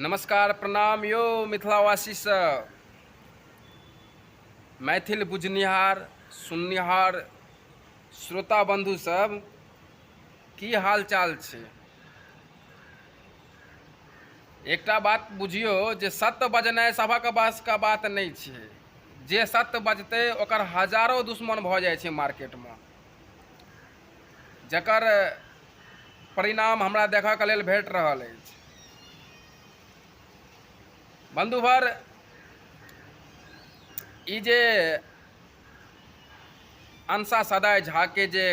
नमस्कार प्रणाम यौ मिथिलावासी सब मैथिल बुझनिहार सुननिहार श्रोता बंधु सब की हाल चाल छै एकटा बात बुझियौ जे सत्य बजनाइ सभक बसके बात नहि छै जे सत्य बजतै ओकर हजारो दुश्मन भऽ जाइ छै मार्केटमे जकर परिणाम हमरा देखऽके लेल भेट रहल अछि बन्धुवर ई जे अंशा सदाय झाके जे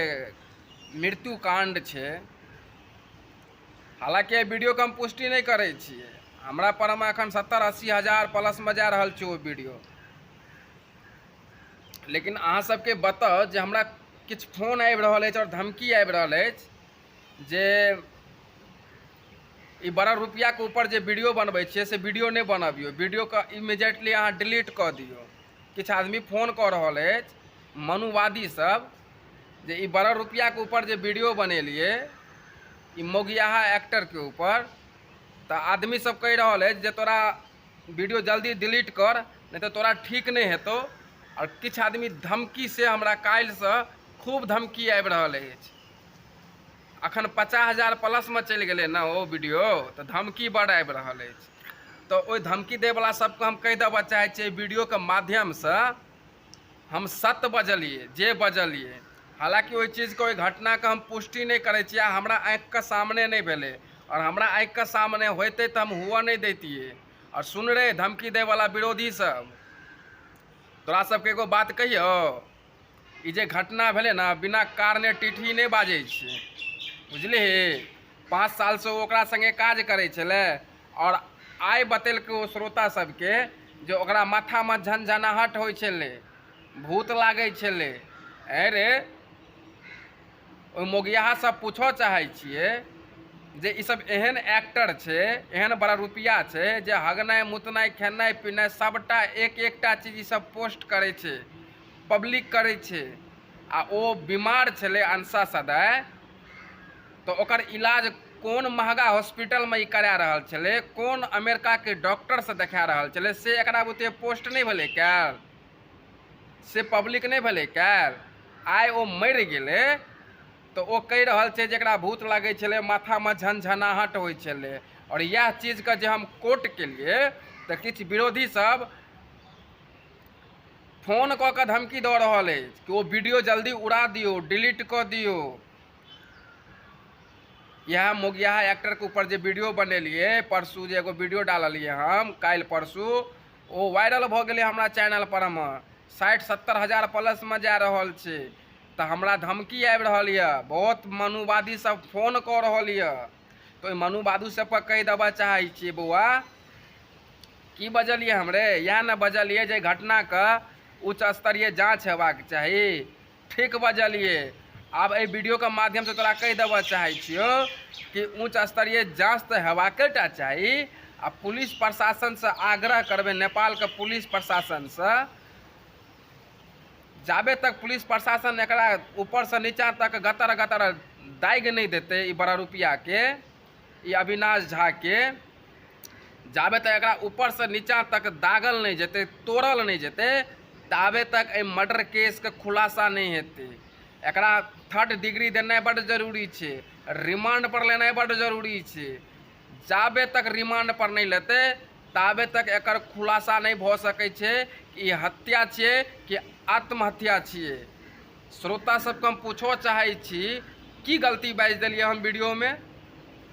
मृत्यु काण्ड छै हालाँकि एहि वीडियोके हम पुष्टि नहि करै छियै हमरा परमे एखन 70 80 हजार प्लसमे जा रहल छै ओ वीडियो लेकिन अहाँ सबके बताउ जे हमरा किछु फोन आबि रहल अछि आओर धमकी आबि रहल अछि जे ई बड़ा रुपैआके ऊपर जे वीडियो बनबै छियै से वीडियो नहि बनबियौ वीडियोके इमीडिएटली अहाँ डिलीट कऽ दियौ किछु आदमी फोन कऽ रहल अछि मनुवादी सब जे ई बड़ा रुपैआके ऊपर जे वीडियो बनेलियै ई मौगियाहा एक्टरके ऊपर तऽ आदमी सब कहि रहल अछि जे तोरा वीडियो जल्दी डिलीट कर नहि तऽ तोरा ठीक नहि हेतौ आओर किछु आदमी धमकी से हमरा काल्हिसँ खूब धमकी आबि रहल अछि अखन 50,000 प्लसमे चलि गेलै ने ओ वीडियो तऽ धमकी बड आबि रहल अछि तऽ ओहि धमकी दैवला सबके हम कहि देबऽ चाहै छियै वीडियोके माध्यमसँ हम सत्य बजलियै जे बजलियै हालाँकि ओहि चीजके ओहि घटनाके हम पुष्टि नहि करै छियै आ हमरा आँखिके सामने नहि भेलै आओर हमरा आँखिके सामने होइतै तऽ हम हुअ नहि दैतियै आओर सुन रे धमकी दैवला विरोधी सब तोरा सबके एगो बात कहियौ ई जे घटना भेलै ने बिना कारणे टिटही नहि बाजै छै बुझलिही 5 सालसँ ओ ओकरा सङ्गे काज करै छलै आओर आइ बतेलकै ओ श्रोता सबके जे ओकरा माथामे झनझनाहट होइ छलै भूत लागै छलै ऐं रे ओहि मोगियाहासँ पूछऽ चाहै छियै जे ई सब एहन एक्टर छै एहन बड़ा रुपैआ छै जे हगनाइ मुतनाइ खेनाइ पिनाइ सबटा एक एकटा चीज ई सब पोस्ट करै छै पब्लिक करै छै आ ओ बीमार छलै अंशा सदाय तऽ ओकर इलाज कोन महगा हॉस्पिटलमे ई करा रहल छलै कोन अमेरिकाके डॉक्टरसँ देखा रहल छलै से एकरा बुते पोस्ट नहि भेलै कयल से पब्लिक नहि भेलै कयल आइ ओ मरि गेलै तऽ ओ कहि रहल छै जेकरा भूत लागै छलै माथामे झनझनाहट होइ छलै आओर इएह चीजके जे हम कोट केलियै तऽ किछु विरोधी सब फोन कऽ कऽ धमकी दऽ रहल अछि कि ओ वीडियो जल्दी उड़ा दियौ डिलीट कऽ दियौ इएह मोगियाहा एक्टरके ऊपर जे वीडियो बनेलियै परसू जे एगो वीडियो डाललियै हम काल्हि परसू ओ वायरल भऽ गेलै हमरा चैनल पर मे 60 70 हजार प्लसमे जा रहल छै तऽ हमरा धमकी आबि रहल यऽ बहुत मनुवादी सब फोन कऽ रहल यऽ तऽ ओहि मनुवादी सबके कहि देबऽ चाहै छियै बौआ की बजलियै हमरे इएह ने बजलियै जे घटनाके उच्च स्तरीय जाँच हेबाक चाही ठीक बजलियै आब एहि वीडियोके माध्यमसँ तोरा कहि देबऽ चाहै छियौ कि उच्च स्तरीय जाँच तऽ हेबाके टा चाही आ पुलिस प्रशासनसँ आग्रह करबै नेपालके पुलिस प्रशासनसँ जाबे तक पुलिस प्रशासन एकरा ऊपरसँ नीचाँ तक गतर गतर दागि नहि देतै ई बड़ा रुपैआके ई अविनाश झाके जाबे तक एकरा ऊपरसँ नीचाँ तक दागल नहि जेतै तोड़ल नहि जेतै ताबे तक एहि मर्डर केसके खुलासा नहि हेतै एकरा थर्ड डिग्री देनाइ बड्ड जरूरी छै रिमांड पर लेनाइ बड्ड जरूरी छै जाबे तक रिमांड पर नहि लेतै ताबे तक एकर खुलासा नहि भऽ सकै छै कि ई हत्या छियै कि आत्महत्या छियै श्रोता सबके हम पूछऽ चाहै छी की गलती बाजि देलियै हम वीडियोमे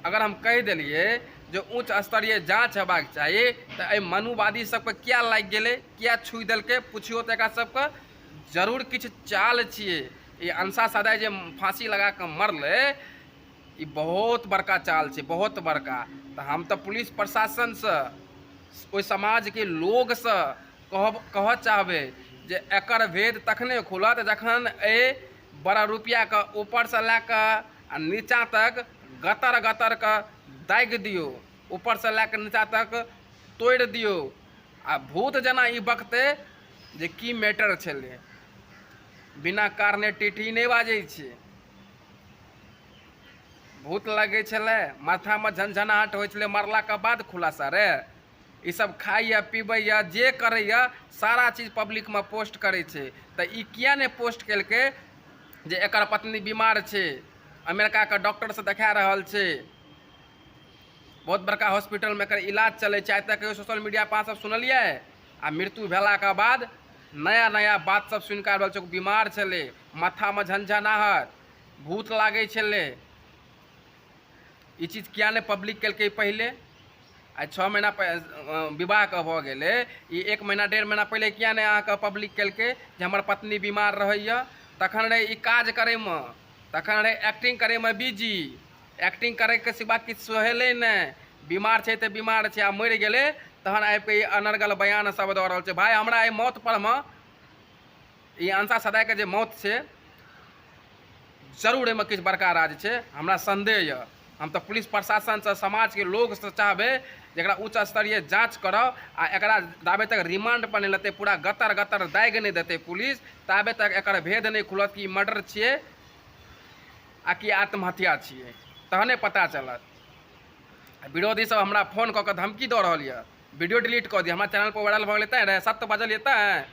अगर हम कहि देलियै जे उच्च स्तरीय जाँच हेबाक चाही तऽ एहि मनुवादी सबके किया लागि गेलै किया छुइ देलकै पुछियौ तऽ एकरा सबके जरूर किछु चाल छियै ई अंशा सदाय जे फाँसी लगा कऽ मरलै ई बहुत बड़का चाल छै बहुत बड़का तऽ हम तऽ पुलिस प्रशासनसँ ओहि समाजके लोगसँ कहब कहऽ चाहबै जे एकर भेद तखने खुलत जखन एहि बड़ा रुपैआके ऊपरसँ लए कऽ आ नीचाँ तक गतर गतरके दागि दियौ ऊपरसँ लए कऽ नीचाँ तक तोड़ि दियौ आ भूत जेना ई बकतै जे की मैटर छलै बिना कारणे टीटी नहि बाजै छै। भूत लगै छलै, माथामे झनझनाहट होइ छलै, मरलाके बाद खुलासा रे। ई सब खाइए पीबैए जे करैए सारा चीज पब्लिकमे पोस्ट करै छै, तऽ ई किए नहि पोस्ट केलकै जे एकर पत्नी बीमार छै, अमेरिकाके डॉक्टरसँ देखा रहल छै, बहुत बड़का हॉस्पिटलमे एकर इलाज चलै छै। आइ तक कहियो सोशल मीडिया पर अहाँ सब सुनलियै? आ मृत्यु भेलाके बाद नया नया बात सब सुनि कऽ आबि रहल छै, बीमार छलै, माथामे झनझनाहट, भूत लागै छलै। ई चीज किया नहि पब्लिक केलकै पहिले? आइ 6 महीना विवाहके भऽ गेलै, ई 1 महीना 1.5 महीना पहिले किया नहि अहाँके पब्लिक केलकै जे हमर पत्नी बीमार रहैए? तखन रहै ई काज करैमे, तखन रहै एक्टिंग करैमे बिजी। एक्टिंग करैके सिवा किछु सोहेलै नहि। बीमार छै तऽ बीमार छै, आ मरि गेलै तहन आबि कऽ ई अनर्गल बयान सब दऽ रहल छै। भाय, हमरा एहि मौत परमे, ई अंशा सदायके जे मौत छै, जरूर एहिमे किछु बड़का राज छै, हमरा सन्देह यऽ। हम तऽ पुलिस प्रशासनसँ, समाजके लोकसँ चाहबै जे एकरा उच्च स्तरीय जाँच कराउ, आ एकरा जाबे तक रिमांड पर नहि लेतै, पूरा गतर गतर दागि नहि देतै पुलिस, ताबे तक एकर भेद नहि खुलत कि ई मर्डर छियै आ कि आत्महत्या छियै, तहने पता चलत। विरोधी सब हमरा फोन कऽ कऽ धमकी दऽ रहल यऽ, वीडियो डिलीट कऽ दिअ, हमरा चैनल पर वायरल भऽ गेलै तैँ रे, सत्य बजलियै तैँ।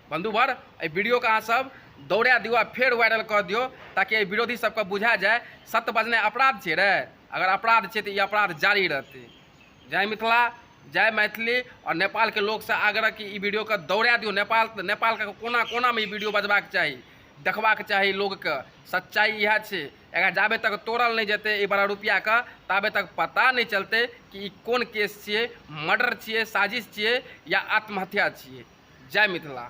बंधुवर, एहि वीडियोके अहाँ सब दौड़ा दियौ आ फेर वायरल कऽ दियौ, ताकि एहि विरोधी सबके बुझा जाय सत्य बजनाइ अपराध छै रे। अगर अपराध छै तऽ ई अपराध जारी रहतै। जय मिथिला, जय मैथिली। आओर नेपालके लोकसँ आग्रह कि ई वीडियोके दौड़ा दियौ। नेपालके कोना कोनामे ई वीडियो बजबाक चाही, देखबाक चाही लोकके। सच्चाइ इएह छै। एकरा जाबे तक तोड़ल नहि जेतै ई बड़ा रुपैआके, ताबे तक पता नहि चलतै कि ई कोन केस छियै, मर्डर छियै, साजिश छियै या आत्महत्या छियै। जय मिथिला।